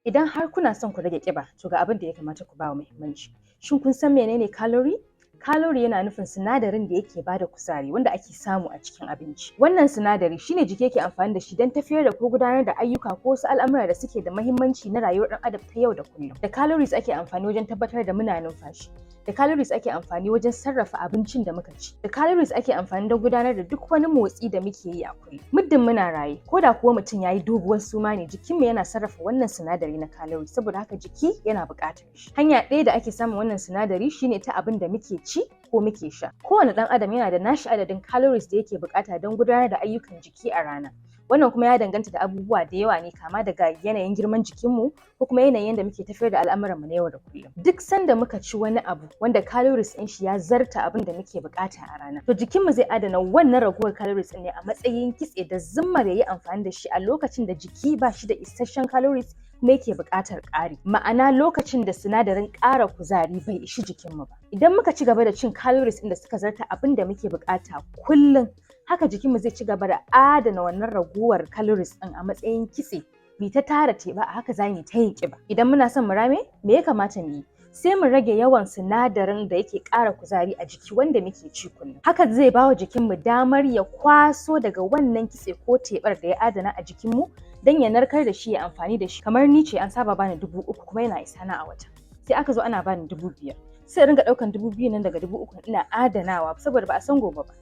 Idan har kuna son ku rage ƙiba, to ga abin da ya kamata ku ba wa muhimmanci. Shin kun san menene calorie? Calorie yana nufin sinadarin da yake bada kuzari wanda ake samu a cikin abinci. Wannan sinadari shine jiki yake amfani da shi don tafiyar da ko gudanar da ayyuka ko wasu al'amura da suke da muhimmanci na rayuwar ɗan adam ta yau da kullum. Da calories ake amfani wajen tabbatar da muna numfashi. Da calories ake amfani wajen sarrafa abincin da muka ci. Da calories ake amfani don gudanar da duk wani motsi da muke yi a kullum. Muddin muna raye, ko da kuwa mutum ya yi doguwar suma ne, jikinmu yana sarrafa wannan sinadari na calories, saboda haka jiki yana buƙatar shi. Hanya ɗaya da ake samun wannan sinadari shine ta abin da muke ci ko muke sha. Kowane ɗan adam yana da nashi adadin calories da yake buƙata don gudanar da ayyukan jiki a rana. Wannan kuma ya danganta da abubuwa da yawa ne, kama daga yanayin girman jikinmu ko kuma yanayin yadda muke tafiyar da al'amuranmu na yau da kullum. Duk sanda muka ci wani abu wanda calories ɗin shi ya zarta abin da muke buƙata a rana, to jikinmu zai adana wannan ragowar calories ɗin ne a matsayin kitse da zummar ya yi amfani da shi a lokacin da jiki ba shi da isasshen calories kuma yake buƙatar ƙari. Ma'ana, lokacin da sinadarin ƙara kuzari bai ishi jikinmu ba. Idan muka ci gaba da cin calories ɗin da suka zarta abin da muke buƙata kullum, haka jikinmu zai ci gaba da adana wannan ragowar calories ɗin a matsayin kitse. Mu ta tara teɓa, a haka za mu ta yin ƙiba. Idan muna son mu rame, me ya kamata mu yi? Sai mu rage yawan sinadarin da yake ƙara kuzari a jiki wanda muke ci kullum. Haka zai ba wa jikinmu damar ya kwaso daga wannan kitse ko teɓar da ya adana a jikinmu don ya narkar da shi ya amfani da shi. Kamar ni ce, an saba bani 3,000 kuma yana isa na a wata. Sai aka zo ana bani 5,000. Sai in ringa ɗaukan 2,000 nan daga 3,000 ina adanawa saboda ba a san gobe ba.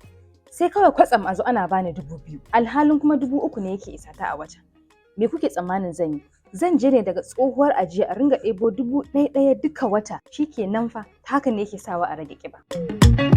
Sai kawai kwatsam a zo ana bani 2,000. Alhalin kuma 3,000 ne yake isa ta a wata. Me kuke tsammanin zan yi? Zan je ne daga tsohuwar ajiya a ringa ɗebo 1,000 ɗaya duka wata. Shi kenan fa, haka ne yake sawa a rage ƙiba.